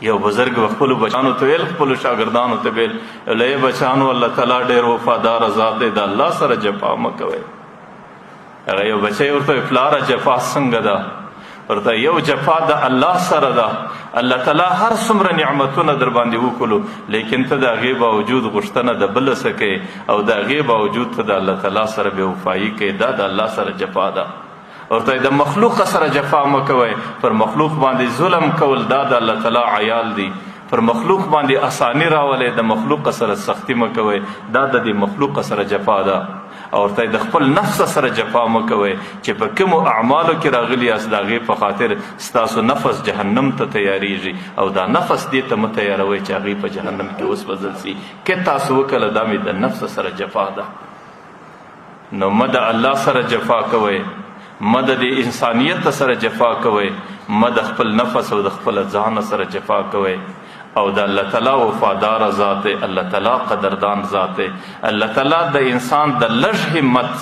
یو بزرګ خپل بچانو ته ویل، خپل شاګردانو ته ویل، له بچانو، الله تعالی ډیر وفادار ذات دی، د الله سره جفا مکوئ. هغه یو بچی ورته، پلاره، جفا څنګه ده؟ ورته، یو جفا د الله سره ده، الله تعالی هر څومره نعمتونه در باندې وکړو، لیکن ته د هغې باوجود غوښتنه د بل څه کوې او د هغې باوجود ته د الله تعالی سره بې وفایي کوې، دا د الله سره جفا ده. ورته، د مخلوق سره جفا مکوئ، پر مخلوق باندې ظلم کول دا د الله تعالی عیال دي. پر مخلوق باندې اسانی راولې، د مخلوق سره سختی مکوئ، دا د دې مخلوق سره جفا ده. او ورته، د خپل نفس سره جفا مکوئ، چې په کوم اعمالو کې راغلي یاست، د هغې په خاطر ستاسو نفس جهنم ته تیاریږي او دا نفس دې ته مه تیاروئ چې هغې په جهنم کې وسوځل سي. که تاسو وکړه، دا مې د نفس سره جفا ده. نو مه د الله سره جفا کوئ، مه د دې انسانیت سره جفا کوئ، مه د خپل نفس او د خپل ځان سره جفا کوئ. او د الله تعالی وفادار ذات دی، الله تعالی قدردان ذات دی. الله تعالی د انسان د لږ همت،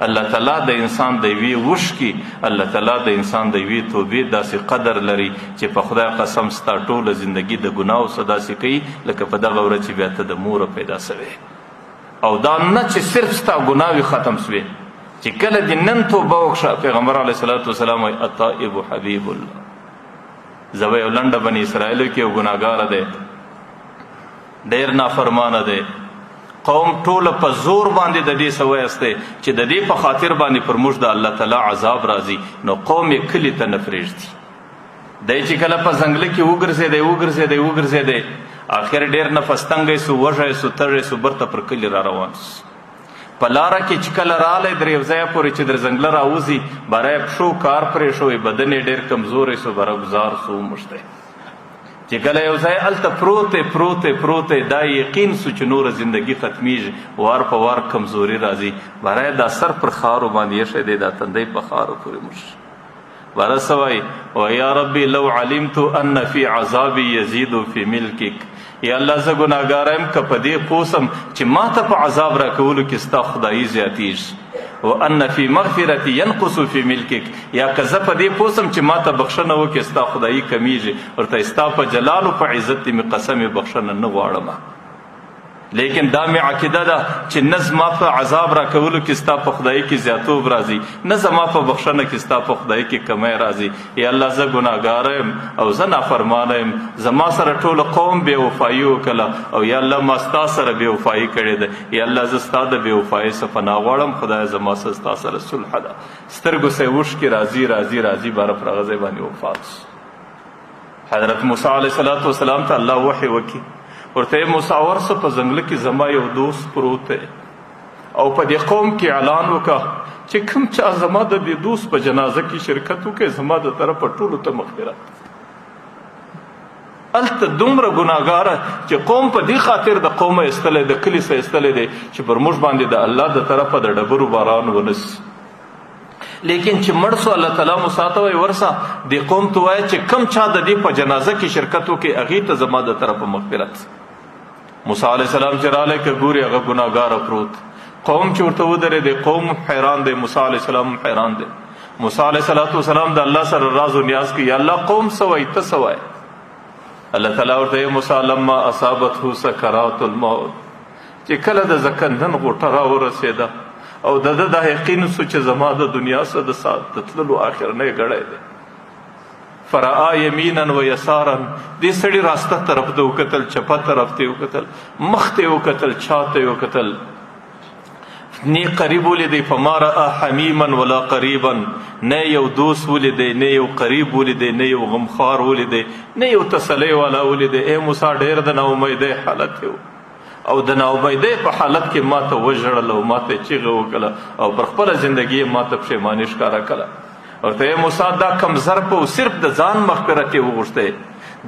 الله تعالی د انسان د یوې وښکي، الله تعالی د انسان د یوې توبې داسې قدر لري چې په خدای قسم ستا ټوله زندگی د ګناو څخه داسې کوي لکه په دغه ورځ چې بیا ته د موره پیدا سوې. او دا نه چې صرف ستا ګناوې ختم سوې، چې کله دې نن توبه وکړه، پیغمبر علیه الصلاة والسلام وایي: التائب حبیب الله. زه به یو لنډه، بني اسرائیلو کې یو ګناهګار دی، ډیر نافرمانه دی. قوم ټوله په زور باندې د دې سوی استه چې د دې په خاطر باندې پر موږ د الله تعالی عذاب راځي، نو قوم یې کلی ته نه پرېږدي. دی چې کله په ځنګله کې وګرځېدی، وګرځېدی، وګرځېدی، اخر ډېر نفس تنګی سو، وږی سو، تږی سو، برته پر کلي را روان سو. په لاره کې چې کله رالی، در یو ځایه پورې چې در ځنګله راوځي، باره یې پښو کار پرې شوی، بدن یې ډېر کمزوری سو، باره ګزار سو، وموښتی. چې کله یو ځای هلته پروت دی، پروت دی، پروت دی، دا یقین سو چې نوره زندګي ختمیږي، وار په وار کمزوري راځي، باره یې دا سر پر خارو باندې ایښی دی، دا تندی په خارو پورې موښ. باره څه وایي؟ و یا ربي لو علمت ان فی عذابي یزید فی ملکک. یا الله، زه ګناهګار یم، که په دې پوه سم چې ما ته په عذاب راکولو کې ستا خدایي زیاتیږي، و ان فی مغفرتي ينقص فی ملکک، یا که زه په دې پوه سم چې ما ته بخښنه وکړې ستا خدایي کمیږي، ورته ستا په جلال او په عزت دې مې قسم، بخښنه نه غواړم، لیکن دا مې عقیده ده چې نه زما په عذاب راکولو کې ستا په خدای کې زیاتوب راځي، نه زما په بخښنه کې ستا په خدای کې کمی راځي. یا الله، زه ګناهګار یم او زه نافرمانه یم، زما سره ټول قوم بې وفایي وکړه او یا الله، ما ستا سره بې وفایي کړې ده. یا الله، زه ستا د بې وفایۍ څخه پناه غواړم. خدای، زما سره ستا سره صلح ده. سترګو سه اوښکې راځي، راځي، راځي، باره پر هغه ځای باندې وفات شو. حضرت موسی علیه الصلاة والسلام ته الله وحی وکي، ورته: موسی، ورسه، په ځنګله کې زما یو دوست پروت دی او په دې قوم کې اعلان وکړه چې کوم چا زما د دې دوست په جنازه کې شرکت وکړي، زما د طرفه ټولو ته مغفرت. هلته دومره ګناهګاره چې قوم په دې خاطر د قومه ایستلی، د کلي څخه ایستلی دی چې پر موږ باندې د الله د طرفه د ډبرو باران ونسي. لیکن چې مړ سو، الله تعالی موسی ته وایي: ورسه، د قوم ته وایي چې کم چا د دې په جنازه کې شرکت وکړي، هغې ته زما د طرفه مغفرت. موسی علیه السلام چې رالی، که ګوري هغه ګناهګاره پروت. قوم چې ورته ودرېدی، قوم حیران دی، موسی علیه السلام حیران دی. موسی علیه السلام د الله سره راز و نیاز کوي: الله، قوم څه وایي، ته څه وایې؟ الله تعالی ورته: موسی لما اصابته سکرات الموت، چې کله د زکندن غوټه را ورسېده او د ده دا یقین سو چې زما د دنیا څخه د سات د تللو آخرنی ګړی دی، فرآ یمینا و یسارا، دې سړي راسته طرف ته وکتل، چپه طرف ته وکتل، مخ ته وکتل، چا ته وکتل، نه قریب ولیدی، فما رأى حمیما ولا قریبا، نه یو دوست ولیدی، نه یو قریب ولیدی، نه یو غمخوار ولیدی، نه یو تسلی والا ولیدی. اے موسی، ډیر د ناامیدۍ حالت یو او د ناامیدۍ په حالت کې ما ته وژړل او ما ته چیغه وکړه او پر خپله زندګي ما ته پښیماني ښکاره کړه. ورته: موسی، دا کم ظرف او صرف د ځان مغفرت یې وغوښتی،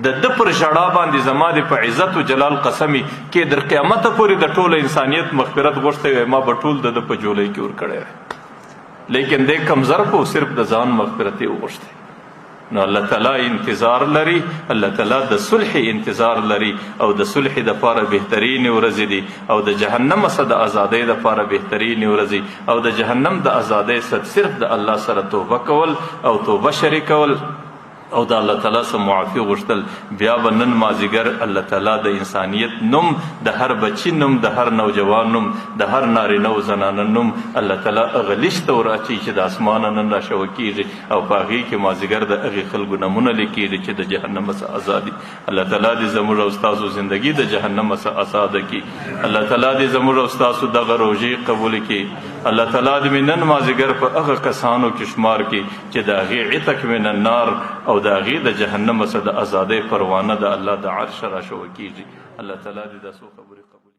د ده پر ژړا باندې زما د په عزت او جلال قسمي کې در قیامت پورې د ټول انسانیت مغفرت غوښتی وای، ما به ټول د ده په جولۍ کې ورکړی وای، لیکن دې کم ظرف او صرف د ځان مغفرت یې وغوښتی. نو الله تعالی انتظار لري، الله تعالی د صلح انتظار لري او د صلح د پاره بهترین ورځې دي او د جهنم څخه د ازادۍ د پاره بهترین ورځې او د جهنم د ازادۍ څخه صرف د الله سره توبه کول او توبه شریکول. او د الله تعالی څخه معافي غوښتل. بیا به نن مازیګر الله تعالی د انسانیت نوم، د هر بچي نوم، د هر نوجوان نوم، د هر نارینه او زنانه نوم الله تعالی هغه لیست ته وراچوي چې د اسمانه نن راشوه کېږي، او په هغې کې مازیګر د هغې خلکو نومونه لیکېږي چې د جهنم څخه آزاد دي. الله تعالی دې زموږ او ستاسو زندګي د جهنم څخه آزاده کړي. الله تعالی دې زموږ او ستاسو دغه روژې قبول کړي. الله تعالی دې مې نن مازیګر په هغه کسانو کې شمار کړي چې د هغې عتق من النار او د هغې د جهنم څخه د ازادۍ پروانه د الله د عرش راشوه کېږي. الله تعالی دې دا څو خبرې قبول.